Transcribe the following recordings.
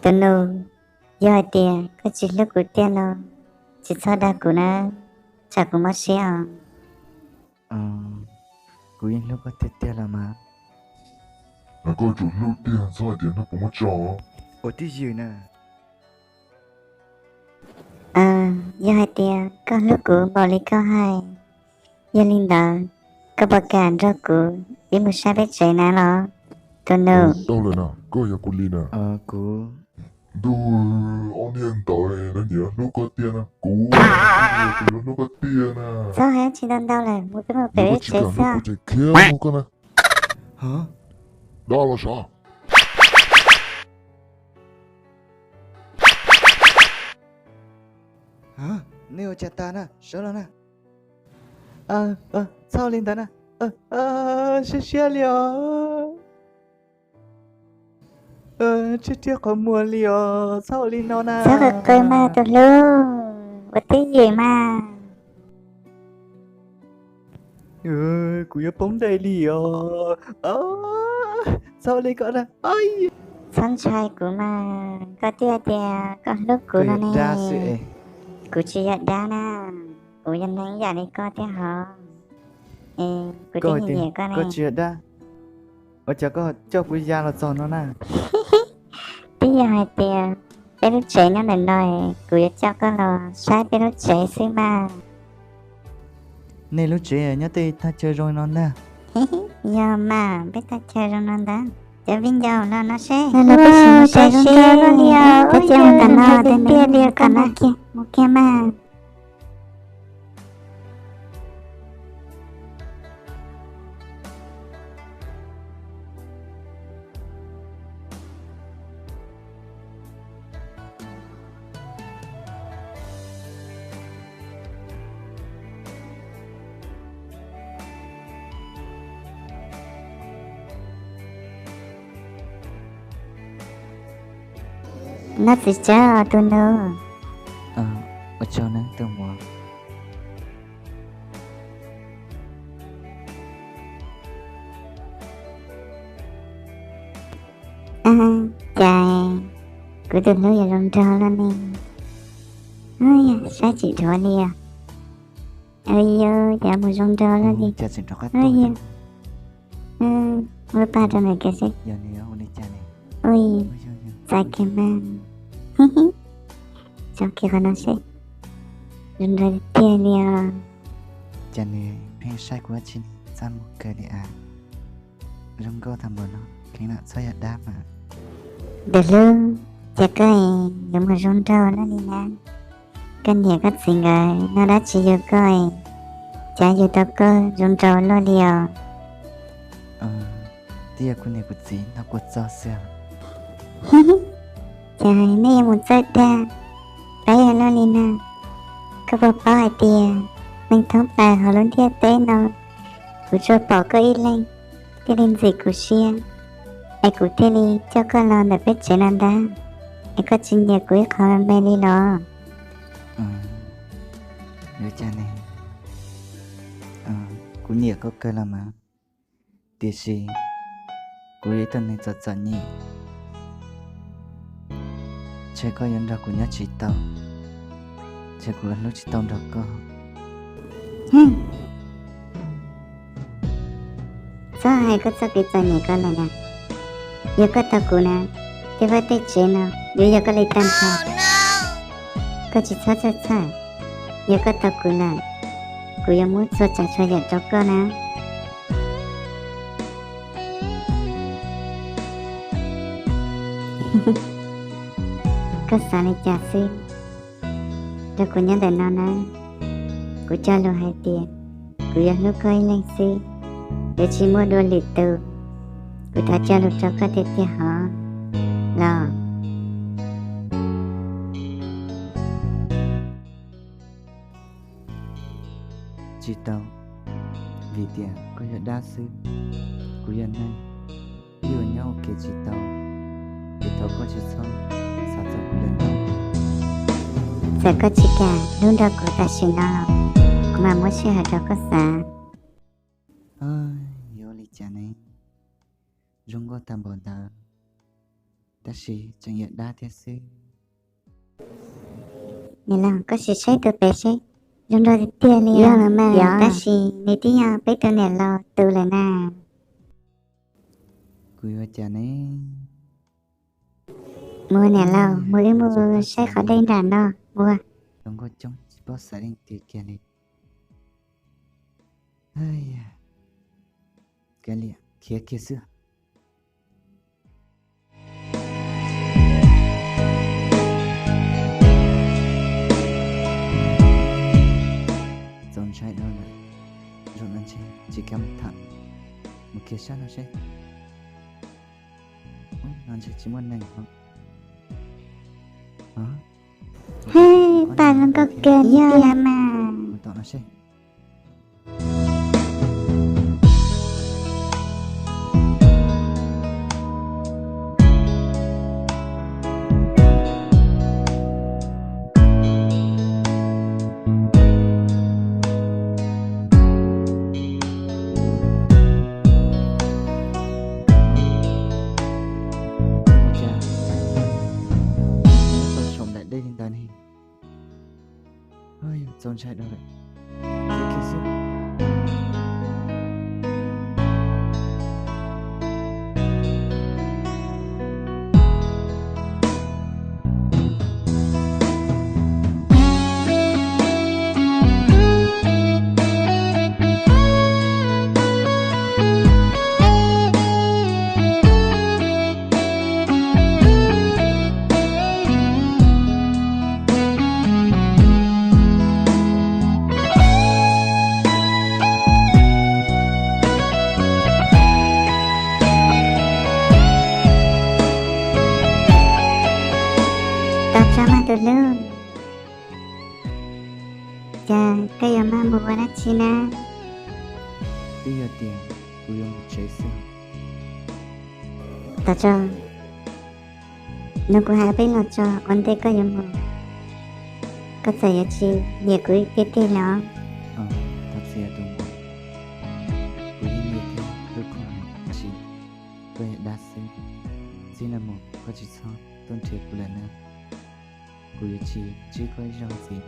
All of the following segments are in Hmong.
Tus nus, yog hais tias koj tsis hlub kuv tiag no, tsis txhob dag kuv na, tsam kuv mob siab os. Kuv yeej hlub koj tiag tiag los mas. Koj yuav tsum hlub tiag, txhob hais tias hnub puas muab tso. Ua twj ywm na. Yog hais tias koj hlub kuv npaum li koj hais, yog li ntawd koj puas kam nrog kuv wb mus saib peb tsev na los, tus nus? Tau lawm na, koj yog kuv li na. Ntuj, ob niag ntawd lawv niam hlub koj tiag na, kuv, kuv yuav hlub koj tiag na. Txhob hais tsis ntau ntau lawm, mus peb mus pem peb tsev xwb. Kuv tseem khiav mus koj na. Dab los sav. Nej ua cas tas na, sawv los na. Txhob li ntawd na, siab siab li os. Tshiab tshiab qhov muag li os, txhob ua li no na. Txhob qw qw mas tus hlub, ua twj ywm mas. Kuv yuav poob ntsej li os. Txhob ua li ko na. Txhob ntshai kuv mas, koj twb tias koj hlub kuv no ne. Kuv tsis yog dab na, kuv yog neeg ib yam li koj thiab hos. Kuv twb nyiam koj ne. Koj tsis yog dab, ua cas koj coj kuv ya los txog no na? Twb yog hais tias peb lub tsev nyob ntawm no, kuv yuav coj koj los saib peb lub tsev xwb mas. Nej lub tsev nyob tej thaj chaw zoo no ntag. Yog mas, peb thaj chaw zoo no ntag. Cov viv ncaus los no seb. Los peb sib mus saib zoo nkauj luaj li os. Cov coj mus tom no, tiag tiag li os, kom no kiag, mus kiag mas. No txiv tsawb os tus nus. Ua tsaug nawb tus muam. Cas kuv tus hlub yuav zoo nraug luaj ne. Saib tsis dhuav li os. Yog cas mus zoo nraug luaj li. Muab paj rau nws kiag seb. Ui, txais kiag mas. Tso kiag qhov no seb. Zoo nraug tiag li os. Cas nws pheej saib kuv ua tsi txaj muag kawg li as. Zoo nkauj tag npaum no, kheev lam txhob yog dab mas. Tus hlub, cas koj es yuav mus zoo nraug luaj li na? Koj niam koj txiv nkawd noj dab tsi yug koj es cas yug tau koj zoo nraug luaj li os? Twb yog kuv niam kuv txiv noj kua txob xwb. Cas nej yuav mus txawj dag, pab yog luaj li na. Koj puas paub hais tias neeg thoob plaws hauv lub ntiaj teb no, kuv tsuas pom koj ib leeg thiaj li ntxim kuv siab, es kuv thiaj li coj koj los ntawm peb tsev no ntag, es koj tsis nyiam kuv ib qho me me li los? Yuav cas ne, kuv nyiam koj kawg los mas, tiam sis kuv yog ib tug neeg txom txom nyem, ntshe koj yuav nrog kuv nyob tsis tau, ntshe kuv hlub tsis tau nrog koj. Txhob hais koj txoj kev txom nyem ko lawm na. Yog koj tau kuv na, tej vaj tej tsev no yuav yog koj li tag nrho. Koj tsis txhob txhawj txhawj, yog koj tau kuv lawm, kuv yuav muab txhua tsav txhua yam rau koj na. Koj xav li cas xwb, nrog kuv nyob ntawm no na, kuv cog lus hais tias kuv yuav hlub koj ib leeg xwb, yuav tsis muaj dua lwm tus. Kuv thov cog lus rau koj tiag tiag hov los. Tsis tau, vim tias koj yog dab xwb, kuv yog neeg, wb yuav nyob ua ke tsis tau, es thov koj tsis txhob xav txog kuv lawm nawb. Txawm koj tsis kam hlub nrog kuv tam sim no los, kuv mam muab sij hawm rau koj xav. Yuav ua li cas ne, zoo nkauj tag npaum ntawd, tab sis tseem yuav dab thiab xwb. Niam laus, koj sim saib tus pem seb, zoo nraug tiag tiag li. Yog los mas, tab sis nws twb yog peb tus niam laus tus lawm na. Kuv yuav cas ne? Mus niam laus, mus wb mus saib qhov dej nram no mus. Zoo nkauj coob tsis paub xav leej twg kiag li. Kav liam, khiav kiag xwb. Txaus ntshai dhau lawm, zaum no ntshe tsis kam mus tham, mus khiav sab no seb. No ntshe tsis muaj neeg. Hej, paj zoo nkauj kawg yog mas. Mus tom no seb. Ua cas tau saum nplaim dej li ntawd ne? Txaus ntshai dhau lawm. Tau tso mas tus hlub, cas koj yuav maj mus ua dab tsi na? Twb yog tias kuv yuav mus tsev xwb. Tau tso, nug kuv hais peb los tso ua ntej koj yuav mus, koj txawm yuav tsis nyiam kuv tiag tiag los? Thov txim tus muam, kuv yeej nyiam thiab hlub koj heev, tab sis koj yog dab xwb. Txij no mus koj tsis txhob tuaj nrhiav kuv lawm na, kuv yuav tsis ntsib koj ib zaug ntxiv.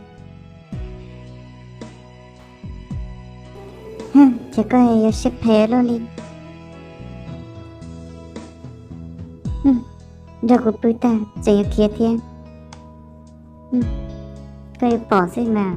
Ces koj yuav siab phem luaj li. Nrog kuv pw tag tseem yuav khiav thiab. Koj yuav pom xwb mas.